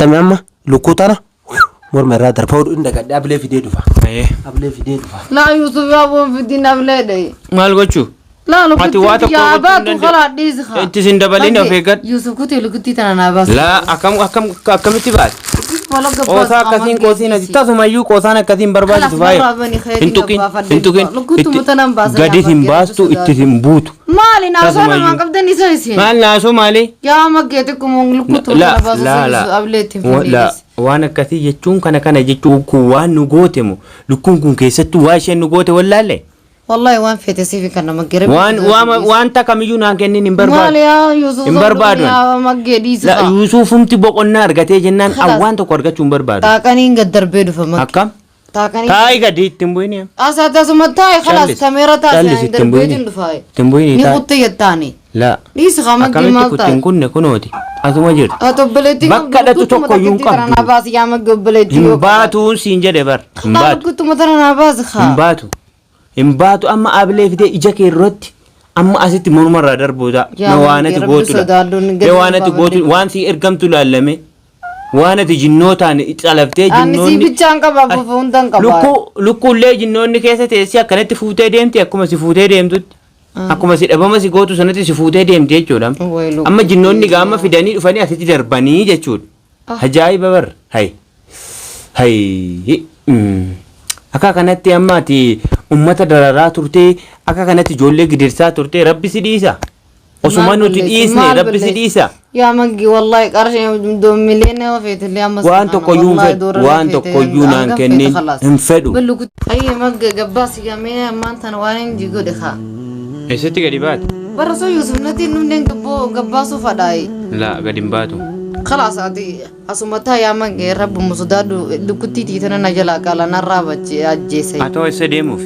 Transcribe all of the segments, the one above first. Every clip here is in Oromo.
Dhageettame amma lukkuu tana morma irraa darba hodhu hin dagadhe ablee fidee dhufa. Ayyee. Ablee fidee dhufa. Laa Yusuf yaa boon fidin ablee dhayi. Maal gochuu? Laa Ati lukuttii waa tokko yaa gochuu hin baatu dandeenye. kalaa dhiisi haa. Itti sin dabalin of eeggadhu. Yusuf kutii lukuttii tana naa baasi. Laa akkam akkam akkamitti baate? Wala Qoosaa akkasiin qoosiin ati tasumayyuu qoosaan akkasiin barbaachisu faaya. Hin tuqin hin tuqin. Gadi hin baastu itti hin buutu. Maali naasoo Tasumayyuu. namaan qabdan isa isin. Maal naasoo maali? Yaa maggee xiqquma lukuttuu La tana baasu la la. ablee ittiin La fidee. waan akkasii jechuun kana kana jechuun kun waan nu goote moo lukkuun kun keessattuu waa isheen nu goote wallaalle. Wallahi waan feete siif kan nama gere. Waan waan wanta kamiyyuu naan kennin hin barbaadu. Maali yaa Yusuf Hin barbaadu. yaa maggee dhiisi La haa. Yuusuufumti boqonnaa argatee jennaan Khalaas. waan tokko argachuu hin barbaadu. Taaqaniin gad darbee dhufa maggee. Akkam? Taaqanii. Taa'i gadi ittiin bu'ini. Asa tasuma taa'i khalaas Callis. kameera Callis taasise ittiin darbeetiin bu'ini. dhufa. Ittiin bu'ini Ni taa'i. kutte jettaani. La. Dhiisi haa maggee Akkamitti maal kuttiin taa'e. kunne kunooti. Asuma jirti. Ati obboleettiin Bakka dhatu tokko iyyuu hin qabdu. Naa baasi yaa maggee obboleettii Hin yoo qabaate. baatuun siin jedhe bar. Hin Haa baatu. lukkutuma tana naa baasi Hin haa. baatu. Hin baatu amma ablee fidee ija kee irratti amma asitti mormarraa darbuu ta'a. Yaa Mee waan Rabbi, ati Rabbi gootu la. sodaadhu, ni Mee gadi waan ati baafadhe. gootu waan si ergamtu laallame. Waan ati jinnootaan calaftee Ani sii jinnoonni. bichaan qaba fufa hundaan qaba. Lukkuu lukkuullee jinnoonni keessa teessee akkanatti fuutee deemti akkuma si fuutee deemtutti. Akkuma si dhabama si gootu sanatti si fuutee deemti jechuudha. Wayi lukkuu. Amma jinnoonni gaama fidanii dhufanii asitti darbanii jechuudha. Ajaa'iba bar. Hay. Hay. Akka kanatti amma ati ummata dararaa turtee akka kanatti ijoollee gidirsaa turtee rabbi si dhiisa. Osuma Maal nuti balleesse? dhiisne Maal rabbi si balleesse? dhiisa. Yaa maggi wallahi qarshii miliyoona yoo feete illee amma Waan tokkoyyuu hin fedhu. Waan tokkoyyuu naan kennin hin fedhu. Ayyee magga gabbaas gamee ammaan tana waan hin godhe haa. Eessatti gadi baate? Bara soo Yusuf natti nunneen gabboo gabbaasuu fadhaayi. Laa gadi hin baatu. Khalaas ati asuma taa yaa magge rabbi sodaadhu lukkuttii tiitana na jalaa qala narraa bache ajjeese. Atoo eessa deemuuf?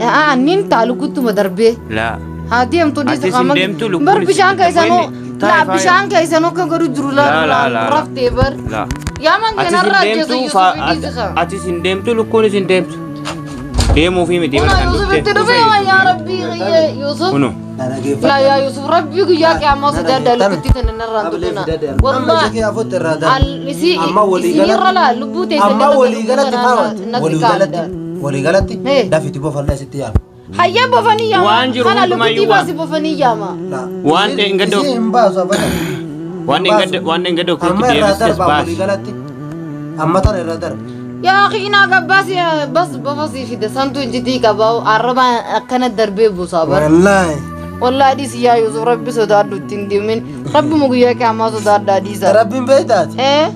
Aa nin taa lukkuttuma darbee. Laa. Haa deemtu dhiisa Atis hin qaama. deemtu, lukkuun Bar isin bishaan keessanuu hin Taa'e laa faaya. bishaan keessanuu akka godhu jiru Laa, laa laa, laa, raftee bar. Laa. Yaa mangeen Atis hin har'a ajjeesa deemtu Yusuf dhiisi haa. atis hin deemtu lukkuunis hin deemtu. Deemuufi miti Kuna bara kan Yusuf dhuftee. itti dhufee waa yaa rabbii Yusuf. Kuno. Laa yaa Yusuf rabbii guyyaa qiyaamaa sodaadhaa lukkuttii tana narraan Ablee tuqina. fidadhe. Amma Wallahi. ija kee afutti irraa darba. Al isii Amma walii isinirra galatti. laa lubbuu teessan Amma irra walii galatti faawwati. Walii galatti. Walii galatti. Hey. Dafiti bofallee asitti yaala. Hayyee bofanii yaama. Waan jiru Kana hundumayyuu lukkuttii waan. baasi bofanii yaama. Waan ta'e hin gaddoo. Isii hin baasu abadan. Waan hin gadda waan hin gadda ofitti Amma irraa deebistes darba walii baasi. galatti. Amma tana irraa darba. Yaa akhi inaa gabbaasi bas bofasii fide santu injitii qaba arraba akkana darbee buusaa bar. Wallaahi. Wallahi dhiisi yaa Yusuf rabbi sodaadhu ittiin deemin rabbuma guyyaa qiyaamaa sodaadhaa dhiisa. Rabbiin beektaati. Ee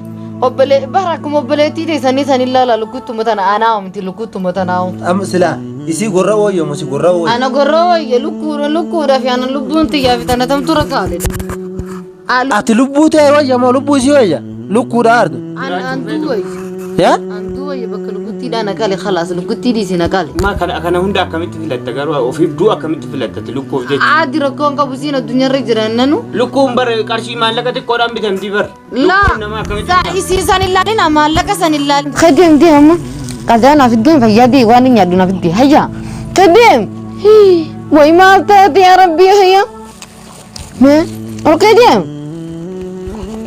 obbolee bara akkuma obboleettii teessanii san ilaala lukkuttuma tana anaa miti lukkuttuma tanaa. Amma silaa isii gorra wayyamu si gorra wayyamu. Ana gorra wayya lukkuudha lukkuudhaaf ana lubbuun xiyyaa fi tana tamtu rakkaate. Ati lubbuu ta'e wayya moo lubbuu isii wayya? Lukkuudha ardu. Antuu wayya. Yaa? Antuu wayya bakka lukkuttiidhaa naqale khalaas lukkuttii dhiisi naqale. Ma kana kana hunda akkamitti filatta garuu ofiif du'a akkamitti filattati lukkuuf jecha. Aadi rakkoon qabu siin addunyaarra jiran nanu. Lukkuun bar qarshii maallaqa xiqqoodhaan bitamti bar. Laa Lukkuun nama akkamitti saa bitama? isii san ilaalin maallaqa san ilaalin. Kadeem deem amma qadaa naaf iddeen fayyaa waan hin nyaadhu naaf iddee hayyaa kadeem wayi maal taate yaa rabbii hayyaa mee ol kadeem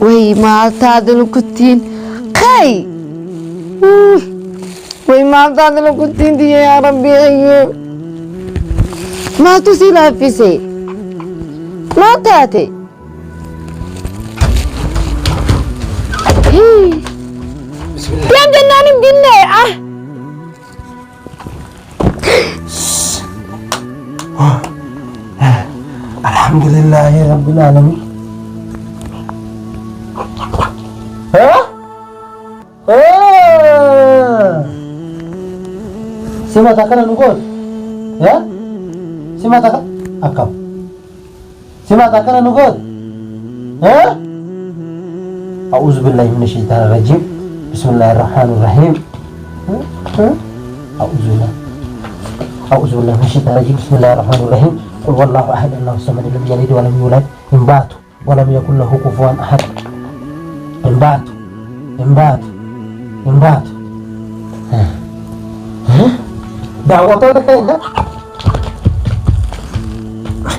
wayi maal taate lukkuttiin kay wayi maal taate lukkuttiin tiyya yaa rabbii hayyaa maaltu si laaffise maal taate. Deem jennaan hin dinne ah. Alhamdulillahi Rabbil Alamin. Ha? Sima takana nu gootu? Yaa? Sima taka akkam? Sima takana nu gootu? Haa? أعوذ بالله من الشيطان الرجيم بسم الله الرحمن الرحيم أعوذ بالله أعوذ بالله من الشيطان الرجيم بسم الله الرحمن الرحيم قل هو الله أحد الله الصمد لم يلد ولم يولد إن باتوا ولم يكن له كفوا أحد hin baatu hin baatu hin baatu daawwattoota keenya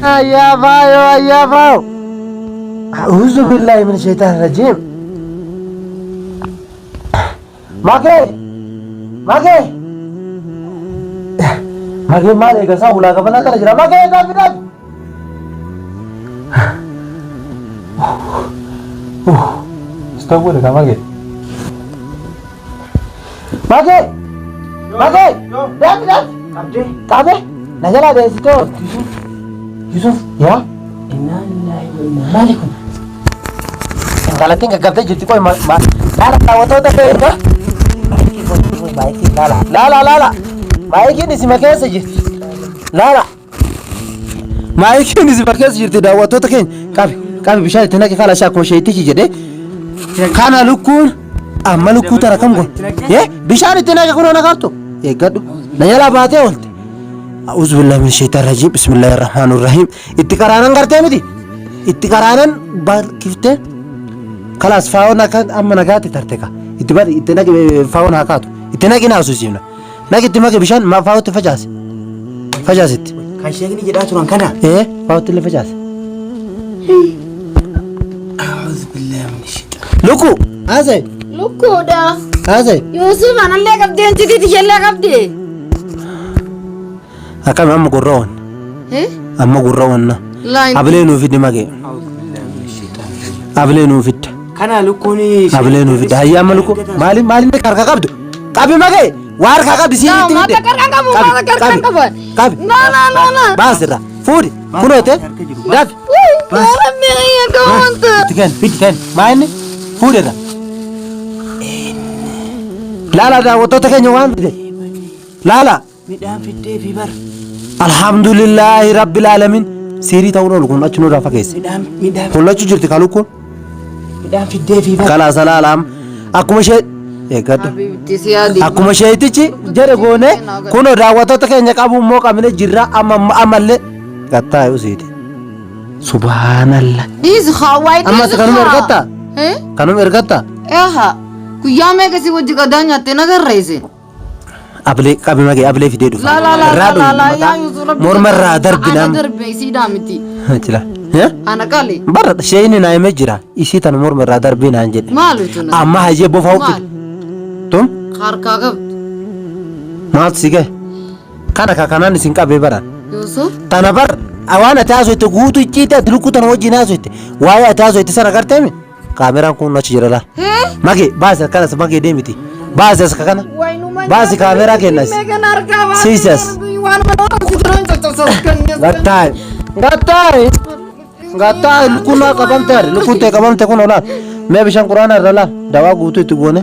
ayyaa faayoo ayyaa faayo a'uuzu billaahi min shaytaan rajiim. Magee! Magee! Magee maal eegasaa hulaa gabanaa kana jira. Magee daafi daafi! Stop godhe kaa magee. Magee! Magee! Daafi daafi! Qabdee. Qabee! Na jalaa deessitee oolti. Yusuf yaa Innaa lillahi wa innaa. maali kun? Intalattiin gaggabdee jirti qoy laala daawwattoota keenya. Maayikiin laala laala laala maayikiin isima keessa jirti laala maayikiin isima keessa jirti daawwattoota keenya qabi qabi bishaan itti naqi kaala akkuma sheetichi jedhee kana lukkuun amma lukkuu tara kam gon bishaan itti naqi kunoo naqartu eeggadhu na jalaa baatee oolte. A'uuzu billahi min shaytaan rajiim bismillahir rahmaanir rahiim itti qaraanan gartee miti itti qaraanan barkiftee kalaas faawoon akka amma nagaatti tarte ka itti bari itti naqi faawoon haa kaatu itti naqi naa suusiifna naqi itti maqi bishaan faawootti facaase facaasitti Kan sheekni jedhaa turan kana. ee faawootti illee facaase A'uudhu billahi min shaytaan. Lukkuu haasa'e Lukkuudha. haasa'e Yuusuf anallee qabdee intitii tiyyallee qabdee. Akkami amma gurra oon Eh? amma gurra oonna Laa hin- ablee nuu fiddi maqee A'uudhu billahi min shaytaan. ablee nuu fidda. Kana lukkuun. Ablee nuu fidda. Hayya amma lukkuu maali maali harka qabdu? Qabi maqee waa harka qabdi siin Laa itti maata fidde. qarqan qabu maata qarqan qabu. Qabi. La la la la. Baas irraa fuudhi kunoo ta'e dafi. Yaa Rabbi ayya gawwanta. Itti kenni fiddi kenni maa inni fuudhi irraa. Laala daawwattoota keenya waan fide. Laala. Midhaan fiddee fi bar. Alhamdulillahi rabbil alamin. Siirii ta'uun oolu kun achi nurraa fageesse. Midhaan midhaan Hollachuu jirti kalukkuun. midhaan fiddee fi bar. Kalaas alaalaam akkuma ishee eeggadhu. Habibti si yaadi. Akkuma sheetichi jedhe goone kunoo daawwattoota keenya qabu immoo qabne jirra amma ammallee gattaa'e usiiti. Subhaanallah. Dhiisi haa waayee Ammas kanuma ergatta? Eh? Kanuma ergatta? Eha. Guyyaa meeqa si wajji qadaa nyaattee na garreesse. Ablee qabi magee ablee fidee dhufa. La la la Irraa la la la dhufi yaa Yuusuf Rabbi. morma irraa darbi Ana nama. darbe isiidhaa miti. Jira. Ana qali. Bara sheeyini naa himee jira. Isii tana morma irraa darbii naan jedhe. Maal tuna? Amma hayyee bofa Maal? uffite. Tun Harkaa qabdu. maaltu si gahe? Kana ka kanaan isin qabee baran. Yuusuf. Tana bar waan ati haasofte guutuu icciitii ati lukkuu tana wajjin haasofte waa'ee ati haasofte sana agarteemi kaameraan kun achi jira laal. Mage baasi akkanas mage deemiti baasi as kana baasi kaameraa kennas. Siisas. Gattaa'e gattaa'e gattaa'e lukkuun naa qabamte ari lukkuun ta'e qabamte kun olaal mee bishaan quraana irra laal dawaa guutuu itti goone.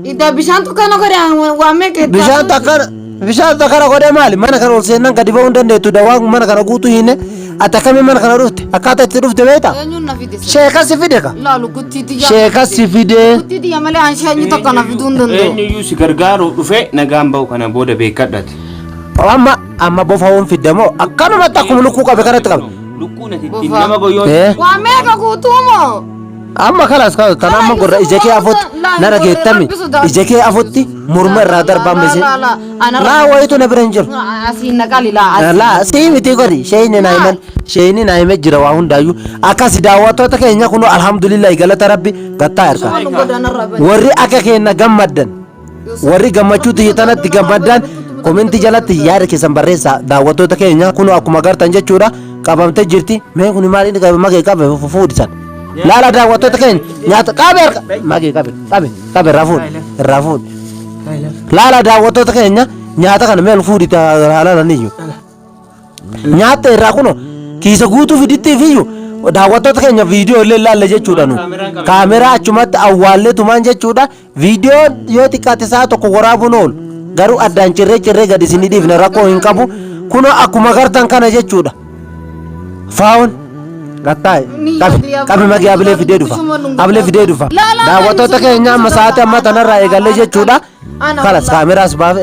Ida bishaan tokko godhe waa meeqa Bishaan takkana bishaan takkana godhee maali mana kana ol seennan gadi ba'uu hin dandeettu dawaan mana kana guutuu hinne ati akkamiin mana kana dhufte akkaataa itti dhufte beektaa? Eenyuun na fide? Sheeka si fide ka Laa lukkuttii tiyya. sheeka si fide Lukkuttii tiyya malee an sheenyi tokko na fiduu hin danda'u. Eenyuyyuu si gargaaru dhufee nagaan ba'u kana booda beekadhati. amma amma bofa hoon fidde moo akkanumatti akkuma lukkuu qabe kanatti qabe. Lukkuun ati ittiin Bofa. nama goyoon. Eh, Waa meeqa guutuu moo? Amma kalas kalas tan amma gurra ija kee afotti na dhageettami ija kee afotti morma irraa darbaa misi. Laa wayitu na bira hin jiru. Asiin na qali laa asiin. Laa sii miti godhi sheeyni naa himan sheeyni naa hime jira waa hundaayyuu akkas daawwattoota keenya kunoo alhamdulillahi galata rabbi gattaa erga. Warri akka keenya gammaddan warri gammachuu tiyya tanatti gammaddan komentii jalatti yaada keessan barreessaa daawwattoota keenya kunoo akkuma agartan jechuudha qabamte jirti mee kun maal inni qabe magee qabe fuudhisan laala daawwattoota keenya nyaata qabe harka magee qabe qabe qabe irraa fuudhi irraa fuudhi laala daawwattoota keenya nyaata kana mee fuudhi haalaan iyyuu nyaatta irraa kuno kiisa guutuu fidittiif iyyuu daawwattoota keenya viidiyoo illee ilaalle jechuudha nu kaameraa achumatti awwaallee tumaan jechuudha viidiyoo yoo xiqqaate sa'a tokko waraabuun oolu garuu addaan cirree cirree gadi isinii dhiifne rakkoo hin qabu kunoo akkuma gartan kana jechuudha faawon gattaa'e qabi qabi magee abilee fidee dhufa abilee fidee dhufa daawwattoota keenya amma sa'aatii amma tanarraa eegallee jechuudha kalas kaameraas baaf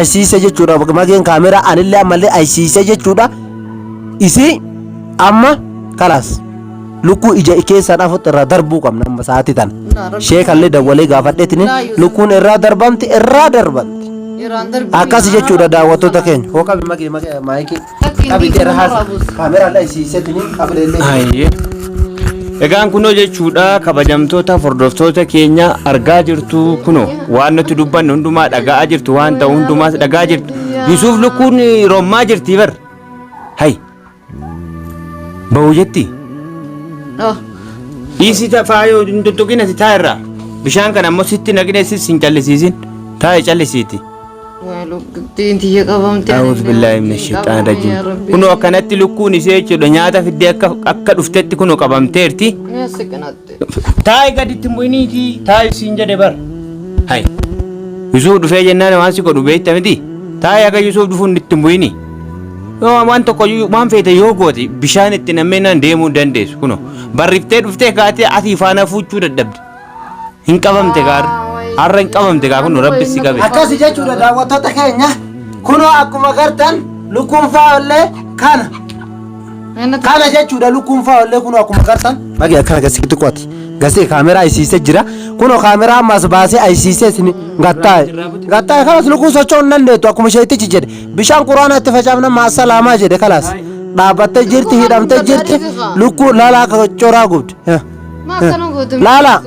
aysiise jechuudha mageen kaameraa anillee ammallee aysiise jechuudha isii amma kalas lukkuu ija keessaan afutti irraa darbuu qabna amma sa'aatii tana sheekallee dawwalee gaafadheetini lukkuun irraa darbamti irraa darbamti akkas jechuudha daawwattoota keenya hoo qabi magee magee maayikii qabi irra haasa kaameraa aysiisetini abileellee Hayyee. Egaan kunoo jechuudha kabajamtoota hordoftoota keenya argaa jirtu kunoo waan nuti dubbannu hundumaa dhaga'aa jirtu waan ta'u hundumaas dhaga'aa jirtu. Yusuuf lukkuun rommaa jirti bar. Hay. Bahu jetti. Dhiisi faayoo hin tuttuqin ati taa irraa. Bishaan kana ammoo sitti naqinee sis hin callisiisin. Taa'e callisiiti. Lukuttiin tiyya qabamte. A'uudhu billaahi mina shayxaan rajiim. Kunoo akkanatti lukkuun ishee jechuudha nyaata fiddee akka akka dhuftetti kunoo qabamteerti. Taa'i gaditti hin bu'iniiti taa'i siin jedhe bar. Hai. Yusuuf dhufee jennaan waan si godhu beekta miti. Taa'i akka Yusuuf dhufuun itti hin bu'ini. Yoo waan tokko waan feete yoo goote bishaan itti nammeenaan deemuu hin dandeessu kunoo. Barriftee dhuftee kaatee asii faana fuuchuu dadhabde. Hin qabamte kaa har'a hin qabamte kaa kun rabbi si qabe. Akkasi jechuudha daawwattoota keenya kunoo akkuma gartan lukkuun faayollee kana kana jechuudha lukkuun faayollee kunoo akkuma gartan. Magi akkana gasi xiqqooti. Gasee kaameraa isiisee jira. Kunoo kaameraa ammas baasee ayisiisee isin gattaa'e. Gattaa'e kanas lukkuun socho'uu hin dandeettu akkuma sheetichi jedhe. Bishaan quraana itti facaafna maasalaamaa jedhe kalaas. Dhaabbattee jirti hidhamtee jirti lukkuu laalaa akka coraa gubdi. Laala.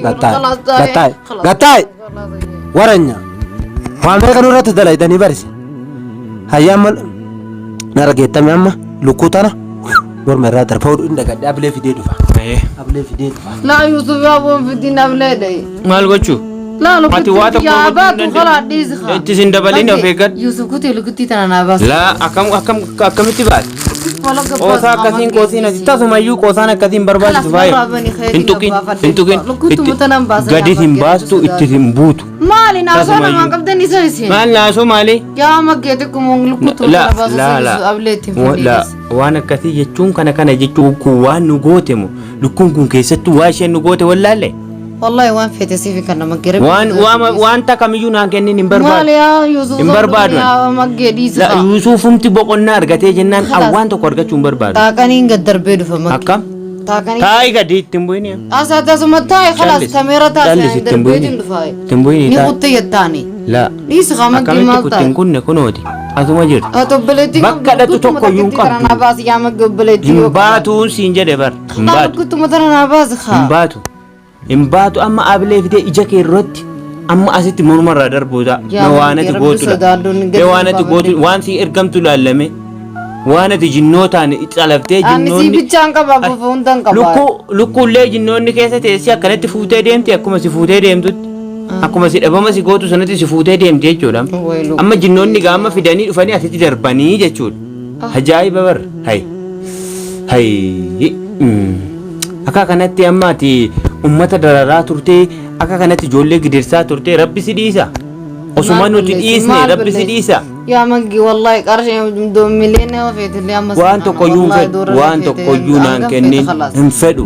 Gattaa'e gattaa'e waranya waan meeqa nurratti dalaydanii barise. Hayya amma na rageettame amma lukkuu tana morma irraa darba hodhu hin dagadhe ablee fidee dhufa. Ablee fidee dhufa. Laa Yusuf yaa boon fidin ablee dhayi. Maal gochuu? Laa Ati lukuttii waa tokko yaa gochuu hin baatu dandeessu. kalaa dhiisi haa. Itti sin dabalin of eeggadhu. Yusuf kutii lukuttii tana naa baasa. Laa akkam akkam akkamitti baate? Qoosaa akkasiin qoosiin ati tasumayyuu qoosaan akkasiin barbaachisu faayo. Hin tuqin hin tuqin gadi hin baastu itti hin buutu. Maali naasoo Tasumayyuu. namaan qabdan isa isin. Maal naasoo maali? Yaa maggee xiqquma lukuttuu La tana baasa la la ablee ittiin La fadhiis. waan akkasii jechuun kana kana jechuun kun waan nu goote moo lukkuun kun keessattuu waa isheen nu goote wallaalle. Wallahi waan feete siif kan nama gere. Waan waan wanta kamiyyuu naan kennin hin barbaadu. Maali yaa Yusuf Hin barbaadu. yaa maggee dhiisi La haa. Yusuufumti boqonnaa argatee jennaan Kalaas. waan tokko argachuu hin barbaadu. Taaqaniin gad darbee dhufa maggee. Akkam? Taaqanii. Taa'i gadi itti hin bu'ini. Asa tasuma taa'e kalaas Callis. kameera Callis taasise itti hin bu'ini. darbeetiin dhufa. Itti hin bu'ini Ni taa'i. kutte jettaani. La. Dhiisi haa maggee Akkamitti maal kutte hin taa'e. kunne kunooti. Asuma jirti. Ati obboleettiin Bakka dhaqxu tokko iyyuu hin qabdu. Kana baasi yaa maggee obboleettii Hin yoo baatuun siin jedhe bar. Hin Haa baatu. lukkutuma tana naa baasi Hin haa. baatu. Hin baatu amma ablee fidee ija kee irratti amma asitti morma irraa darbuu ta'a. Yaa Mee waan Rabbi, ati Rabbi gootudha. sodaadhu, ni Mee waan ati gadi gootu waan si ergamtu laalame. Waan ati jinnootaan calaftee Ani si jinnoonni. bichaan qaba buufa hundaan qaba. Lukkuu lukkuullee jinnoonni keessa teessee akkanatti fuutee deemti akkuma si fuutee deemtutti. Akkuma si dhabama si gootu sanatti si fuutee deemti jechuudha. Wayi lukkuu. Amma jinnoonni gaama fidanii dhufanii asitti darbanii jechuudha. Ajaa'iba bar. Hay. Hay. Akka kanatti amma ati ummata dararaa turtee akka kanatti ijoollee gidirsaa turtee rabbi si dhiisa. Osuma Maal nuti balleessi? dhiisne Maal rabbi si balleessi? dhiisa. Yaa maggi wallahi qarshii miliyoona yoo feete illee amma Waan tokkoyyuu hin fedhu. Waan tokkoyyuu naan kennin hin fedhu.